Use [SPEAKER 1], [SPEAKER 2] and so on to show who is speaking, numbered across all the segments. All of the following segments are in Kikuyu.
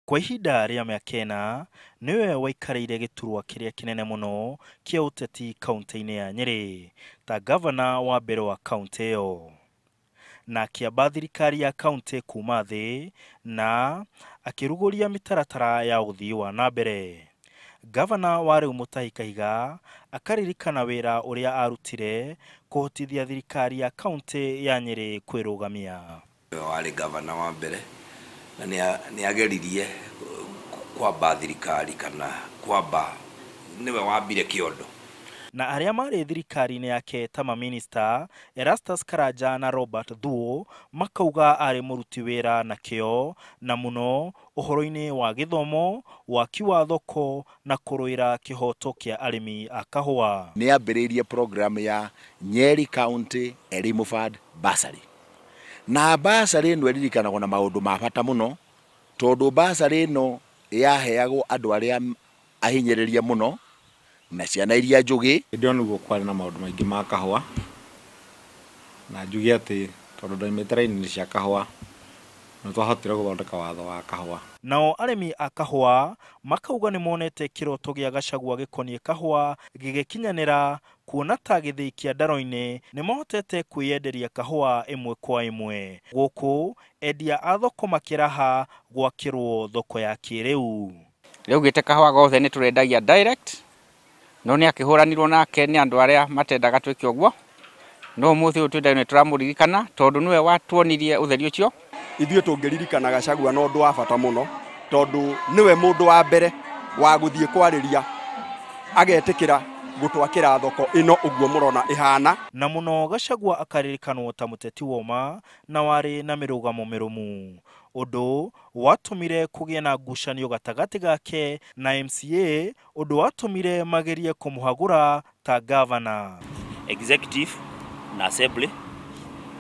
[SPEAKER 1] Kwa ihinda rĩa mĩaka 4 nĩwe waikarĩire gĩturwa kĩrĩa kĩnene mũno kĩa ũteti kaunti-inĩ ya Nyĩrĩ ta gavana wa mbere wa kaunti ĩyo, na akĩamba thirikari ya kaunti kuma thĩ na akĩrugũria mĩtaratara ya ũthii wa na mbere. Gavana wa rĩu Mutahi Kahiga akaririkana wĩra ũrĩa arutire kũhotithia thirikari ya kaunti ya Nyĩrĩ kwĩrũgamia.
[SPEAKER 2] Warĩ gavana wa mbere na nĩ ageririe kwamba thirikari kana kwamba nĩwe wambire kĩondo.
[SPEAKER 1] Na arĩa marĩ thirikari-inĩ yake ta maminista Erastus Karanja na Robert Thuo makauga arĩ mũruti wĩra na kĩo na mũno ũhoro-inĩ wa gĩthomo, waki wa thoko na kũrũĩra kĩhoto kĩa arĩmi a kahũa.
[SPEAKER 3] Nĩ ambĩrĩirie program ya Nyeri County Elimu Fund Bursary, na bursary ĩno ĩririkanagwo na maũndũ ma bata mũno tondũ bursary ĩno yaheagwo andũ arĩa ahinyĩrĩrie mũno na ciana iria njũgĩ.
[SPEAKER 4] Hĩndĩ ĩyo nĩguo kwarĩ na maũndũ maingĩ ma kahũa, na njuge atĩ tondũ ndaimĩte raini-inĩ cia kahũa, nĩ twahotire gũthondeka watho wa kahũa.
[SPEAKER 1] Nao arĩmi a kahũa makauga nĩ monete kĩroto gĩa Gachagua gĩkoniĩ kahũa gĩgĩkinyanĩra, kuona ta gĩthĩi kĩa Ndaro-inĩ nĩ mahotete kwĩyenderia kahũa ĩmwe kwa ĩmwe, gũkũ endia a thoko makĩraha gwakĩrwo thoko ya kĩrĩu.
[SPEAKER 5] Rĩu gĩte kahũa gothe nĩ tũrendagia direct, no nĩ akĩhũranirwo nake nĩ andũ arĩa matendaga twĩke ũguo, no ũmũthĩ ũyũ twĩ nĩ tũramũririkana tondũ nĩwe watuonirie ũtheri ũcio.
[SPEAKER 6] Ithuĩ tũngĩririkana Gachagua na ũndũ wa bata mũno tondũ nĩwe mũndũ wa mbere wa gũthiĩ kwarĩria agetĩkĩra gũtwakĩra thoko ĩno ũguo mũrona ĩhana.
[SPEAKER 1] Na mũno Gachagua akaririkanwo ta mũteti woma na warĩ na mĩrũgamo mĩrũmu, ũndũ watũmire kũgĩe na ngucanio gatagatĩ gake na MCA, ũndũ watũmire magerie kũmũhagũra ta gavana.
[SPEAKER 7] Executive na assembly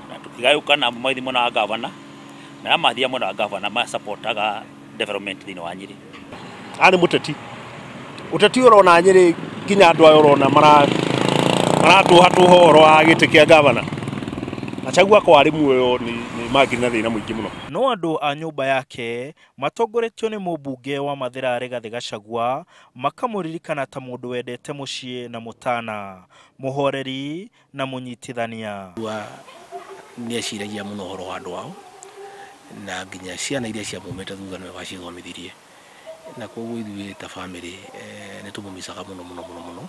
[SPEAKER 7] na tukigayũkana, magĩthiĩ mwena wa gavana, na arĩa mathiaga mwena wa gavana masupportaga development thĩinĩ wa Nyĩrĩ.
[SPEAKER 8] Arĩ mũteti, ũteti ũrona Nyĩrĩ nginya andũ aya ũrona maratũhatũha ũhoro wa gĩtĩ kĩa gavana. Gachagua kwa arĩ muoyo nĩ mangĩrĩ na thĩna mũingĩ mũno.
[SPEAKER 1] No andũ a nyũmba yake matongoretio nĩ mũmbunge wa Mathĩra Rigathĩ Gachagua makamũririkana ta mũndũ wendete mũciĩ na mũtana, mũhoreri na mũnyitithania.
[SPEAKER 9] Nĩ eciragia mũno ũhoro wa andũ ao na nginya ciana iria ciamumĩte thutha nĩwe wacithomithirie, na koguo ithuĩ ta family nĩ tũmũmicaga mũno mũno mũno mũno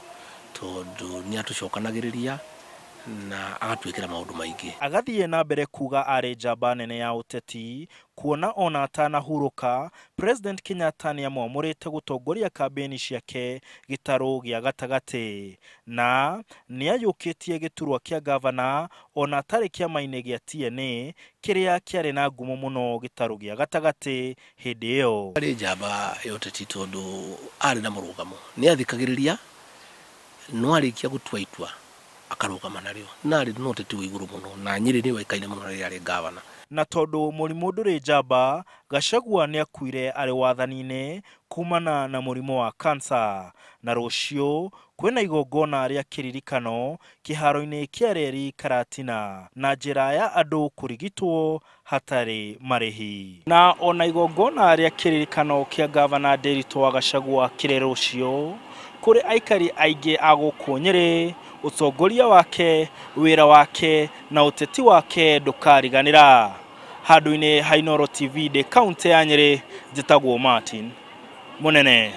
[SPEAKER 9] tondũ nĩ atũcokanagĩrĩria na agatwĩkĩra maũndũ maingĩ.
[SPEAKER 1] Agathiĩ na mbere kuga arĩ njamba nene ya ũteti, kuona ona atanahurũka President Kenyatta nĩamwamũrĩte gũtongoria kambĩni ciake gĩtarũ gĩa gatagatĩ, na nĩayũkĩtie gĩturwa kĩa gavana ona atarĩ kĩama-inĩ gĩa TNA kĩrĩa kĩarĩ na ngumo mũno gĩtarũ gĩa gatagatĩ hĩndĩ ĩyo.
[SPEAKER 9] Arĩ njamba ya ũteti tondũ arĩ na mũrũgamo, nĩ athikagĩrĩria no arĩkia gũtua itua akarũgama narĩo, na arĩ na ũteti wa igũrũ mũno, na Nyĩrĩ nĩ yoĩkaine mũno rĩrĩa arĩ gavana.
[SPEAKER 1] Na tondũ mũrimũ ndũrĩ njamba, Gachagua nĩakuire arĩ wathani-inĩ kumana na mũrimũ wa kansa, na rũciũ kwĩna igongona rĩa kĩririkano kĩharo-inĩ kĩa reri Karatina na njĩra ya andũ kũrigitwo hatarĩ marĩhi. Na ona igongona rĩa kĩririkano kĩa gavana Ndiritu wa Gachagua kĩrĩ rũciũ, kũrĩ aikari aingĩ a gũkũ Nyĩrĩ, ũtongoria wake, wĩra wake na ũteti wake ndũkariganĩra. Handũ-inĩ ha Inooro TV ndĩ kaunti ya Nyĩrĩ, njĩtagwo Martin Mũnene.